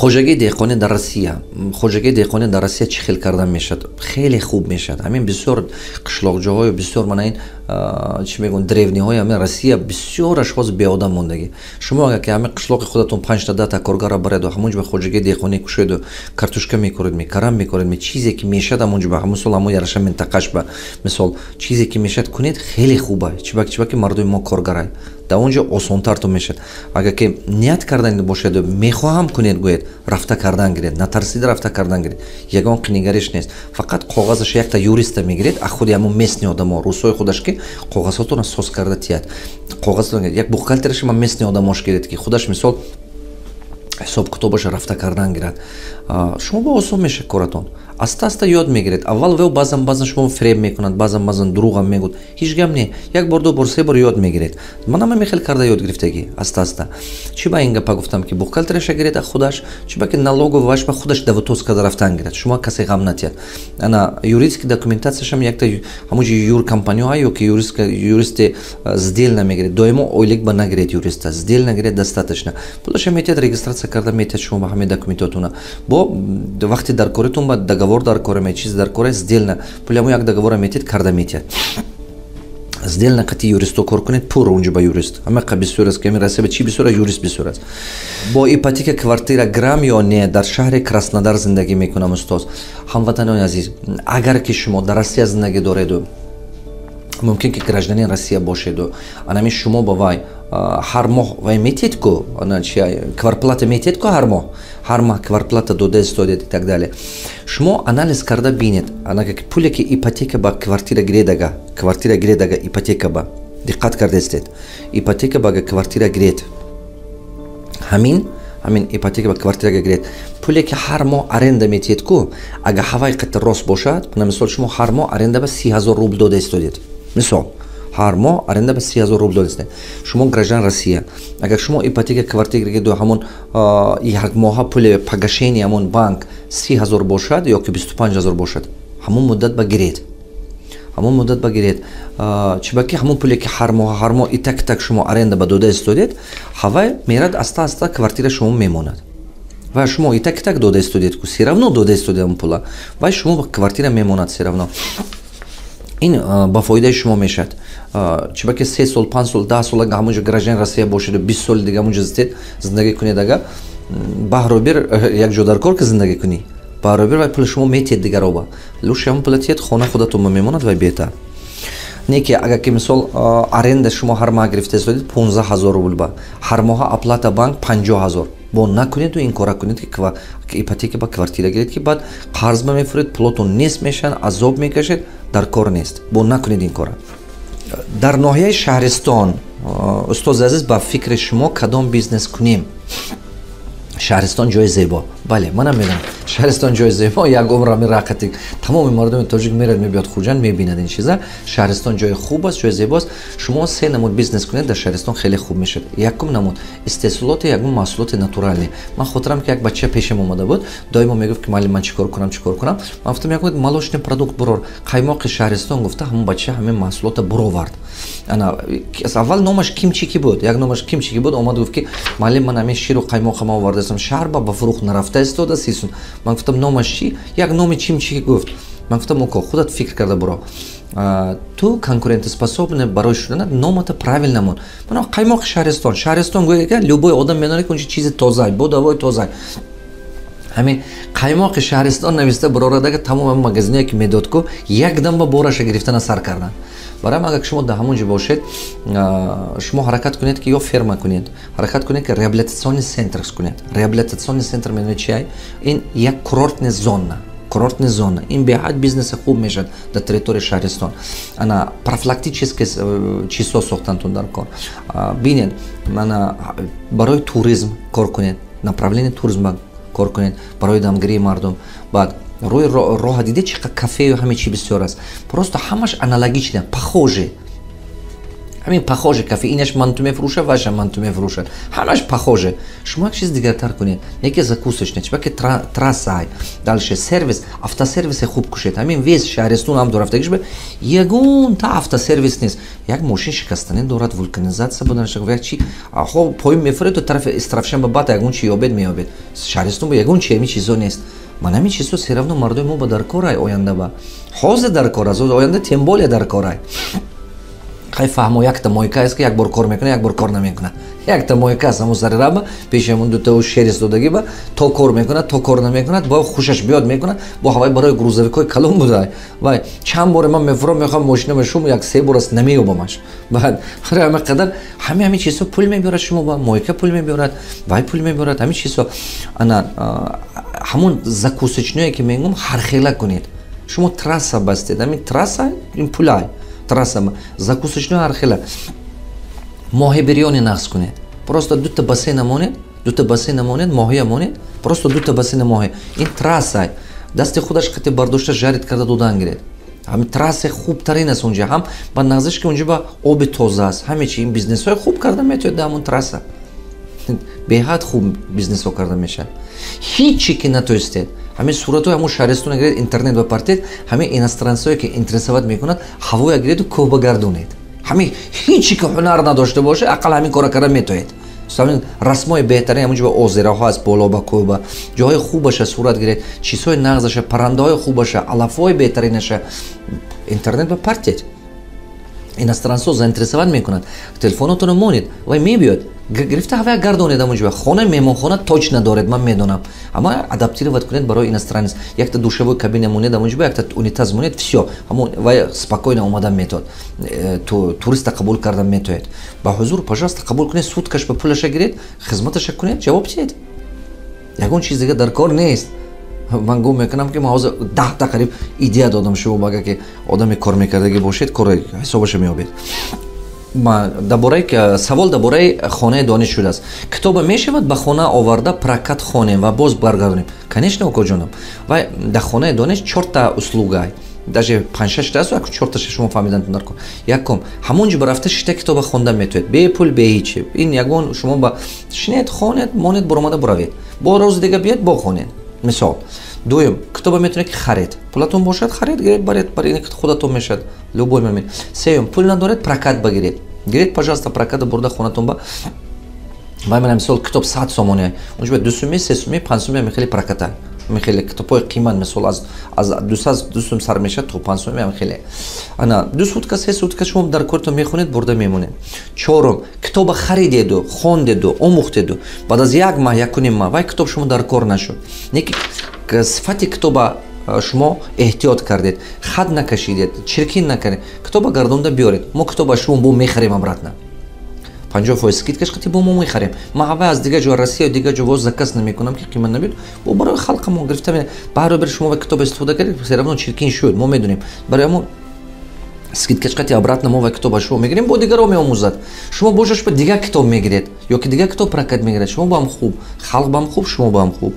Хоҷагии деҳқонӣ дар Россия. Хоҷагии деҳқонӣ дар Россия чӣ хел кардан мешавад? Хеле хуб мешавад. Ҳамин бисёр қишлоқҷоҳою бисёр, мана ин, чӣ мегӯям, деревня ҳои ҳамин Россия бисёраш ҳозир беодам мондагӣ. Шумо агар ки ҳамин қишлоқи худатон панҷта, 10-та коргарро бареду, ҳамон ҷо ба хоҷагии деҳқонӣ кушоеду, картошка мекоред, ми карам мекоред, ми чизе ки мешавад, ҳамон ҷо ба ҳамон сол, ҳамон яраша минтақаш ба, мисол, чизе ки мешавад, кунед, хеле хуба. Чибак ки мардуми мо коргарай, дар он ҷо осонтар ту мешавад. Агар ки ният кардан бошеду мехоҳам кунед гӯед, рафта кардан гиред, натарсида рафта кардан гиред, ягон қинигариш нест. Фақат коғазаш якта юриста мегиред, а худи ҳамон местный одамо, русои худаш, ки коғазҳотонро соз карда тиҳад. Коғаз, як бухгалтераш ма местный одамош гиред, ки худаш, мисол, ҳисоб китобаша рафта кардан гирад. Шумо ба осон мешавад коратон, аста аста ёд мегиред. Аввал ве баъзан баъзан шумо фиреб мекунад, баъзан баъзан дурӯғам мегӯд, ҳеҷ гап не, як бор, ду бор, се бор ёд мегиред. Манам ҳамин хел карда ёд гирифтагӣ, аста аста. Чӣ ба ин гапа гуфтам, ки бухгалтераша гиред худаш, чӣ ба ки налоговый аш ба худаш давутоз карда рафтан гирад, шумо касе ғам натиҳад. Ана юридический документация шам якта ҳамуҷи юркомпанияҳо ё ки юристи сдельно мегиред. Доимо ойлик ба нагиред юриста, сдельно гиред, достаточно пулаша метиҳад, регистрация карда метиҳад шумо ба ҳамин документотуна. Бо вақти дар коритон ба договор дар кора, чиз дар кора, сдельно пули як договора метиҳед, карда метиҳад. Сдельно қати юристо кор кунед, пур унҷо ба юрист ҳамақа бисёр аст, ки ҳамин Россия чӣ бисёр аст, юрист бисёр аст. Бо ипотека квартира гирам ё не? Дар шаҳри Краснодар зиндагӣ мекунам, устоз. Ҳамватанони азиз, агар ки шумо дар Россия зиндагӣ дореду, мумкин ки гражданин Россия бошеду, анами шумо ба вай ҳар моҳ вай метиҳед ку, кварплата метиҳед ку, ҳар моҳ, ҳар моҳ кварплата дода истодед и так далее. Шумо анализ карда бинед, ки пуле ки ипотека ба квартира гиредага, квартира гиредага ипотека ба, диққат кардаистед, ипотека ба квартира гиред, ҳамин ипотека ба квартира гиред, пуле ки ҳар моҳ аренда метиҳед ку, агар ҳавай қати рост бошад, мисол, шумо ҳар моҳ аренда ба 30 000 рубл дода истодед, мисол, ҳар моҳ аренда ба 30 000 рубл додастед, шумо граждан Россия, агар шумо ипотека квартира гиреду, ҳамон як моҳа пули погашение ҳамон банк 30 000 бошад ё ки 25 000 бошад, ҳамон муддат ба гиред, ҳамон муддат ба гиред. Чибаки ҳамон пуле ки ҳар моҳ, ҳар моҳ итак так шумо аренда ба дода истодед, ҳавай мерад, аста аста квартира шумо мемонад ва шумо итак так дода истодед ку, всё равно дода истодед ҳамон пула, вай шумо квартира мемонад всё равно. Ин ба фоидаи шумо мешавад. Чибаки 3 сол, 5 сол, 10 сол ага ҳамонҷо граждан Россия бошеду, 20 соли дига ҳамонҷо зистед, зиндагӣ кунед, ага баҳробир як ҷо дар кор ки зиндагӣ кунӣ, баҳробир вай пули шумо метиҳед дигароба. Лучше ҳамон пула тиҳед, хона худатон мемонад, вай беҳтар. Не ки агар ки, мисол, аренда шумо ҳар моҳ гирифта истодед 15 000 рубл ба, ҳар моҳа оплата банк 50 000, бо накунеду ин кора кунед, ки ипотека ба квартира гиред, ки баъд қарз ба мефуред, пулотон нест мешаванд, азоб мекашед, дар кор нест. Бо накунед ин кора. Дар ноҳияи Шаҳристон, устози азиз, ба фикри шумо кадом бизнес кунем? Шаҳристон ҷои зебо. Бале, манам медонам, Шаҳристон ҷои зебо. Як умр ҳамин рақати тамоми мардуми тоҷик мерад, мебиёд Хуҷанд, мебинад ин чиза. Шаҳристон ҷои хуб аст, ҷои зебо аст. Шумо се намуд бизнес кунед дар Шаҳристон, хеле хуб мешавад. Якум намуд истеҳсолоти ягон маҳсулоти натуральный. Ман хотирам, ки як бача пешам омада буд, доимо мегуфт, ки муаллим, ман чӣ кор кунам, чӣ кор кунам? Ман гуфтам, як молочный продукт бурор, қаймоқи Шаҳристон гуфта. Ҳамон бача ҳамин маҳсулота буровард. Ана аввал номаш Кимчики буд, як номаш Кимчики буд. Омад, гуфт, ки муаллим, ман ҳамин ширу қаймоқама овардаастам, шаҳр ба фурӯх нарафта истода сисун. Ман гуфтам, номаш чӣ? Як номи Чимчики гуфт. Ман гуфтам, око, худат фикр карда буро, ту конкурентоспособный барои шуданат номата правильно мон. Ман қаймоқи Шаҳристон, Шаҳристон гӯяга, любой одам медонад, ки унҷа чизи тоза, бо давои тоза. Ҳамин қаймоқи Шаҳристон нависта бирорадага, тамоми магазиное ки медод ку, якдам ба бораша гирифтана сар карданд. Барои агар шумо дар ҳамон ҷо бошед, шумо ҳаракат кунед, ки ё ферма кунед, ҳаракат кунед, ки реабилитационный центр кунед. Реабилитационный центр медонед чи? Ин як курортный зона, курортный зона. Ин беҳад бизнеси хуб мешавад дар территорияи Шаҳристон. Ана профилактический чизҳо сохтантун дар кор. Бинед, ана барои туризм кор кунед, направление туризм кор кунед, барои дамгирии мардум. Баъд рӯи роҳа диде, чӣ қадр кафею ҳаме чи бисёр аст, просто ҳамаш аналогично, похожи. Ҳамин похоже кафе, инаш манту мефурӯшад, ваша манту мефурӯшад, ҳамаш похоже. Шумо як чиз дигартар кунед, неки закусочная, чибаки трасса. Дальше сервис, автосервисе хуб кушед. Ҳамин весь шаҳристон ҳам дорафтагиш ба ягонта автосервис нест. Як мошин шикастанӣ дорад, вулканизация буданаш, як чи хо поин мефуред, то тарафи Истаравшан ба, баъд ягон чи ёбед, меёбед. Шаҳристон ба ягон чи ҳамин чизо нест. Ман ҳамин чизо всё равно мардуми мо ба дар корай, оянда ба, ҳозир дар кор аст, оянда тем более дар корай. Хай, фаҳмо, якта мойка аст, ки як бор кор мекунад, як бор кор намекунад. Якта мойка аст, ҳамун сари раба, пеши ҳамун дута шер истодагӣ ба, то кор мекунад, то кор намекунад, бо хушаш биёд мекунад. Бо ҳавай барои грузовикҳои калон буда. Вай чанд боре ман мефурам, мехоҳам мошинама шум, як се бор аст, намеёбамаш. Баъд ҳама қадар ҳами чизҳо пул мебиёрад. Шумо ба мойка пул мебиёрад, вай пул мебиёрад, ҳамин чизҳо. Ана ҳамун закусочное, ки мегӯм, ҳархела кунед. Шумо трасса бастед, ҳамин трасса ин пулай. Трасса закусочной ҳархела, моҳи бирёни нағз кунед. Просто дута бассейна монед, дута бассейна монед, моҳия монед, просто дута бассейна моҳи. Ин трасса дасти худаш қати бардошта, жарить карда додан гиред. Ҳамин трасса хубтарин аст. Унҷа ҳам ба нағзиш, ки унҷа ба оби тоза аст, ҳаме чи. Ин бизнесҳои хуб карда метавонед. Дар ҳамун трасса беҳад хуб бизнесҳо карда мешавад. Ҳичи ки натоистед, ҳамин суратҳои ҳамун шаҳристона гиред, интернет ба партед, ҳамин иностранцое, ки интересовать мекунад, ҳавоя гиреду кӯҳба гардонед. Ҳамин ҳичи ки ҳунар надошта бошед, ақал ҳамин кора карда метавонед. Ҳамин расмои беҳтарин, ҳамун ҷо озераҳо аст, боло ба кӯҳба, ҷоҳои хубаша сурат гиред, чизҳои нағзаша, паррандаҳои хубаша, алафҳои беҳтаринаша интернет ба партед. Иностранцо заинтересовать мекунад. Телефонотонро монед, вай мебиёд, гирифта ҳавая гардонед. Ҳамунҷо хона, меҳмонхона точно доред, ман медонам, ама адаптировать кунед барои иностранец. Якта душевой кабина монед ҳамунҷо, якта унитаз монед, всё, ҳамон вай спокойно омадан метавад. Туриста қабул кардан метавед. Ба ҳузур, пожалуйста, қабул кунед, суткаш ба пулаша гиред, хизматаша кунед, ҷавоб диҳед. Ягон чиз дига дар кор нест. Ман гум мекунам, ки ман ҳозир 10та қариб идея додам шумо. Агар ки одаме кор мекардагӣ бошед, кор ҳисобаша меёбед. Дар бораи савол, дар бораи хонаи дониш шудааст: китоба мешавад ба хона оварда, прокат хонем ва боз баргардонем? Конечно, укоҷонам. Вай дар хонаи дониш чорта услуга, даже панҷшашта аст, чорташа шумо фаҳмидан дар кор. Якум, ҳамон ҷо ба рафта шита, китоба хонда метавед, бепул, беҳичи. Ин ягон шумо ба шинед, хонед, монед, буромада буравед, бо рӯзи дига биёед, бо хонед, мисол. Дуюм, китоба метавонед ки харед, пулатон бошад, харед, гиред, баред, баред, худатон мешавад любой момент. Сеюм, пул надоред, прокат багиред, гиред, пожалуйста, проката бурда хонатон ба. Вай мана, мисол, китоб 100 сомоне, унҷо 2 суми, 3 суми, 5 суми, ами хеле проката, ами хеле китобҳои қимат, мисол, аз 2 сум сар мешавад то 5 суми, ами хеле. Ана 2 сутка, 3 сутка шумо дар кортон мехонед, бурда мемонед. Чорум, китоба харидеду, хондеду, омӯхтеду, баъд аз як маҳ, 1,5 маҳ вай китоб шумо дар кор нашуд, не ки сифати китоба шумо эҳтиёт кардед, хат накашидед, чиркин накардед, китоба гардонда биёред, мо китоба шумо бо мехарем обратно, 50% скидкаш қати бо мо мехарем. Ма ҳавай аз дигар ҷо, Россия, дигар ҷо боз заказ намекунам, ки қимат набиёд. Бо барои халқамо гирифта, баробар шумо ва китоб истифода кардед, всё равно чиркин шуд, мо медонем. Барои ҳамо скидкаш қати обратно мо ва китоба шумо мегирем, бо дигаро меомӯзад. Шумо бошаш ба дигар китоб мегиред ё ки дигар китоб прокат мегиред. Шумо баам хуб, халқ баам хуб, шумо баам хуб.